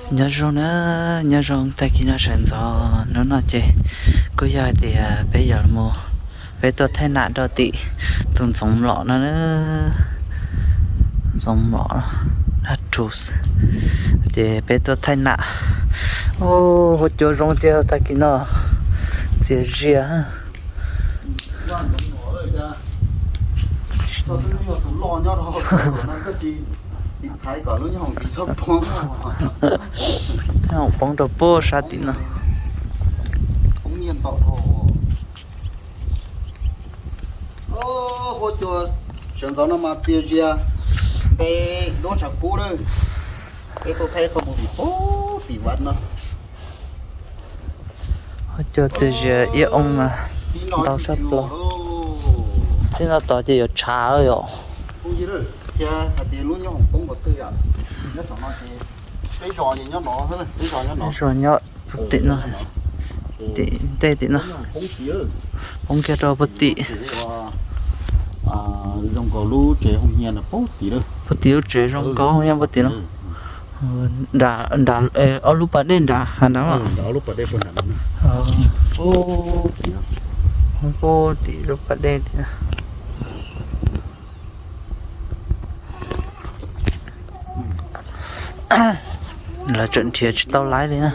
Nyob zoo na, nyob zoo tag kis no sawv ntxov. Hnub no ces kuj yog hais tias peb yuav mus, peb tuaj thaij nam rau tim tus ntxoov mlom no na. Ntxoov mlom, dab rus. Ces peb tuaj thaij nam. Ua cua zoo tiag tag kis no, txias zias. Poob rau puag sab tim no. Ua cua sawv ntxov no mas txias zias, nte duab tshav kub lawm. Peb tuaj thaij qhov movie puag tim vaj no. Ua cua txias zias iab oo mas ntau sab plaws. Txij no tod ces yuav tshav lawm yom. Peb zos nyob puag tim no, tim ntej tim no, poob kiag rau puag tim. Zoo nkaus lub tsev hoo hia puag tim, puag tim lub tsev zoo nkaus hoo hia puag tim no. Nram, nram, ob lub pas dej nrad hav nrad. Puag tim lub pas dej tim no. Lawv tseem nrhiav tsis tau laib li na.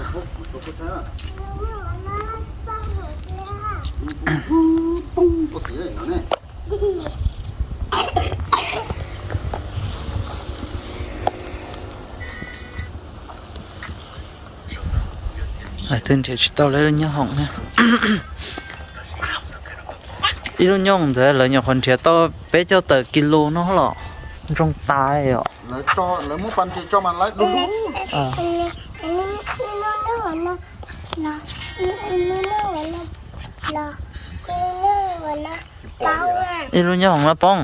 Lawv twb nrhiav tsis tau lawv lub nyob hoom na. Ib lub nyob hoom ntawd lawv nyuam qhuav nrhiav tau peb caug tawm kis lus no los zoo tas os. Ib lub nyob hoom no poob.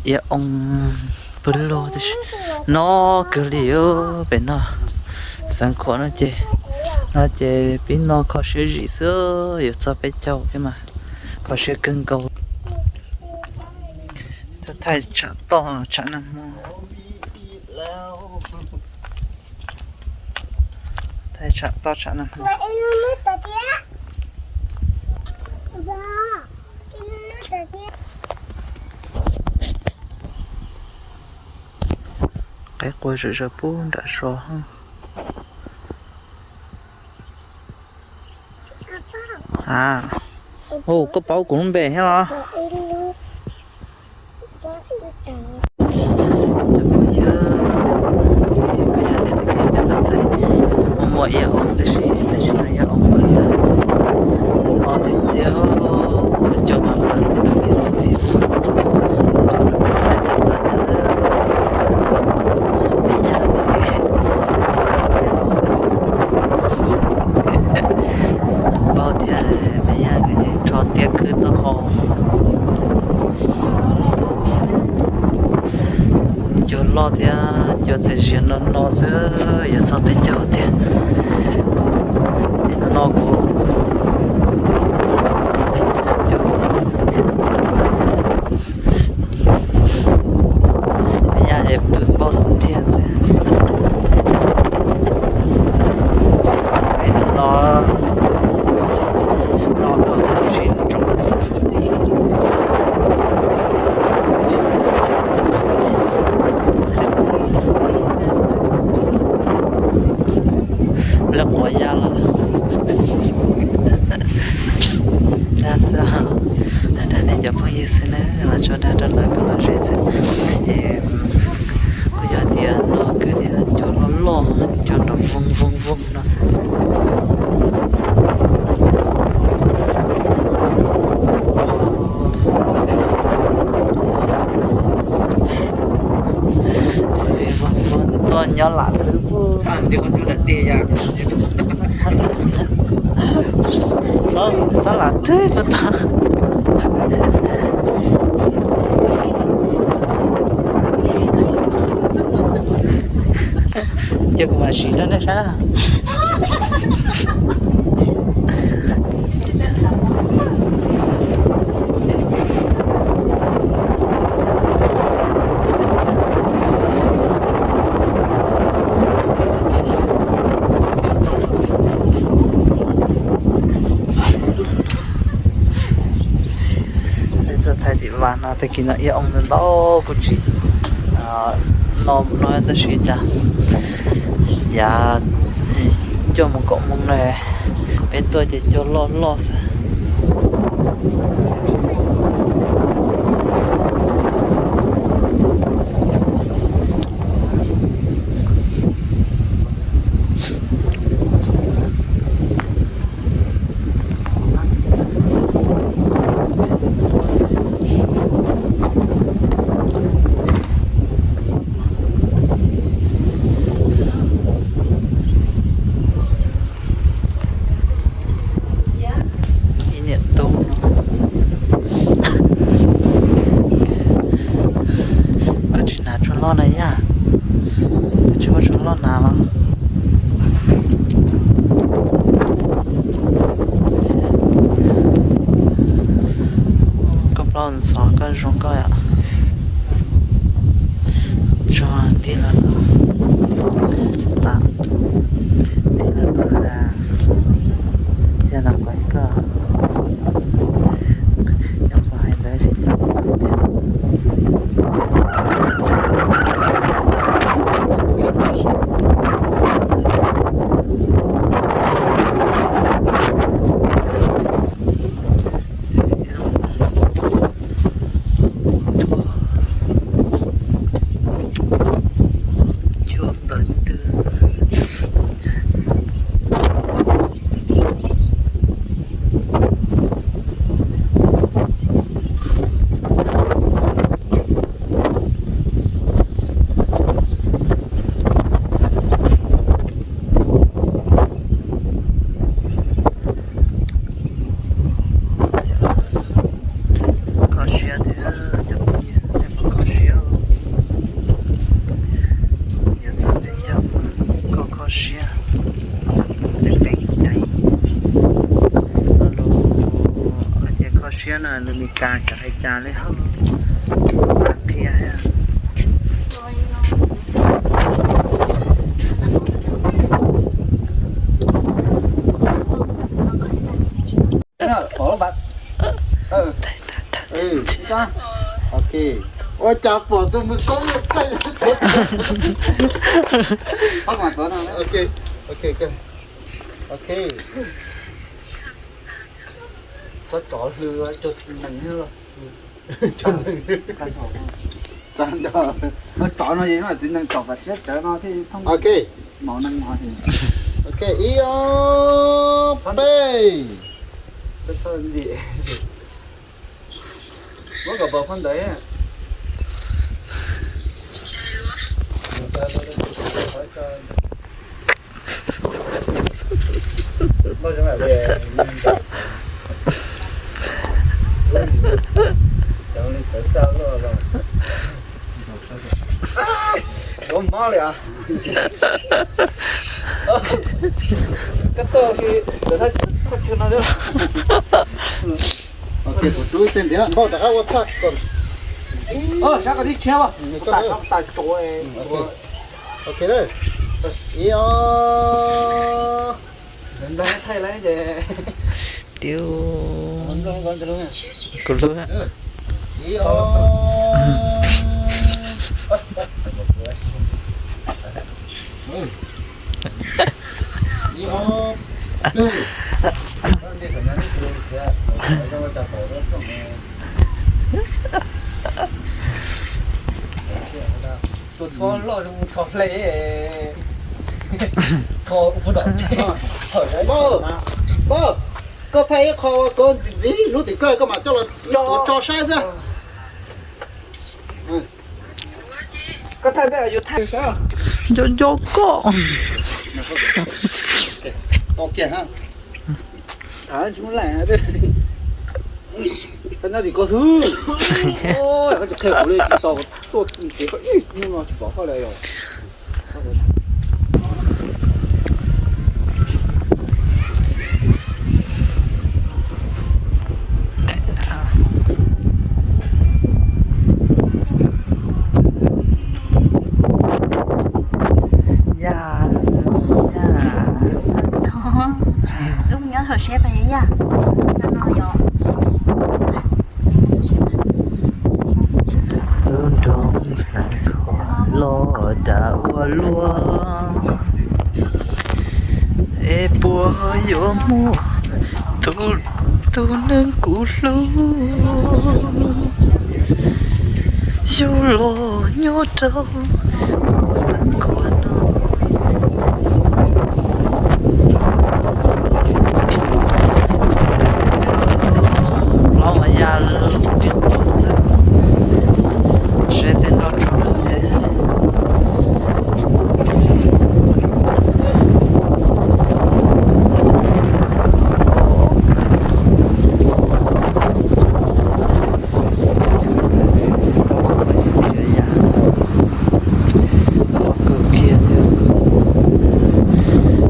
Iab oo pw lug tab sis no kawg li pem no. Xeev Khuam no ces, no ces pib no kho siab zim xwb, yuav txog peb caug thiab mas kho siab kawg nkaus. Thaij tsam toj tsam nag hmo. Thaij tsam toj tsam nag hmo. Qaib qua zom zaws pub nram zos. A, koj paub kuv lub npe thiab los? Muaj muaj ib ob tab sis tam sim no ib ob tawm ob tiag tiag, coj mas npawg tus no paub tias me yaj nws tso tiab khwb taub hau. Cua loj thiab cua txias zias no no xwb yuav txog peb caug tiag. No kuv me yaj es pw npaum xwb tiag xwb. Es tus no no tau tab sis tsoom lawv quav yaj los dag xwb. Dag nej cov phooj ywg xwb na, los tso dag rau lawv kom lom zem xwb. Es kuj yog tias no kwv tias cua loj loj, cua nrov voog voog voog no xwb. Voog voog tuaj nyob lam twb, xob lam twb puag ta. Cia kuv mam siv rau nej saib. Vas no tag kis no ib oo ntau ntau kuj tsis no no tab sis cas yav cuaj moos kaum moos na peb tuaj ces cua loj loj xwb. Ib niam tub no, koj tsis hnav tsho loj na yaj, koj tsis muaj tsho loj hnav los? Koj plaub ntxhov koj zoo nkauj yom. Tso tig los no, tig los no, thiaj los kuv koj. Nyob qhov hais ntawd tsis txaj muag tiag. Cua npawg twg. Kho siab thiab cov phooj ywg, nej puas kho siab? Yuav txog peb caug, koj kho siab, peb pem cai, lus hais tias kho siab no lus Meskas xyov hais cas li hauj, qhia thiab. Ok. Ua cas pom tus mus koob thaij. Ok, ok, ok. Tsob tsov hlw, tsob nees, tsob nees. Tag nrho. Tsob no es txiv nees tsom kom siab cawv no thiaj thoob. Ok. Maum nees mos. Ok, ib ob peb. Muab kom pom phab ntawd. Ua mob li as. Koj tuaj si, thaj chaw no. Ok, kuv rub ib teg ntxiv na, npauj rov qab ua txhaj. Sab koj tib tshiab, tas tso. Ok, ib ob. Tiag, kuv lub. Ib ob. Ib ob. Tus txhob loj zoo tso hle. Tho ub tom. Koj thaij ib qho koj ntxiv ntxiv hnub tim koj, koj mam coj los tso saib xwb. Koj thaij peb yuav thaij saib. Nco nco koj. Thaum tsis muaj laij, koj nyob tim koj xwb. Koj tsis qhia kuv li, tsis tau tuaj ntxiv koj ib hnub no tsis pom koj li yom. Yaj, yaj. Wb mus nyob saum siab pas yaj. No no yom. Luag, es puas yuav muaj tus, tus neeg kuv hlub, yug los nyob rau hauv xeev Nkuaj no. Los mas ya li qub xwb, seb tej nroj tsuag no ces pob kws mas ces tib yam, pob kws kiag thiab.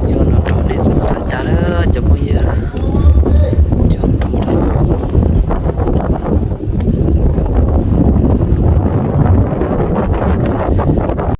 Coj los rau nej txhua xav cas lawm cov phooj ywg.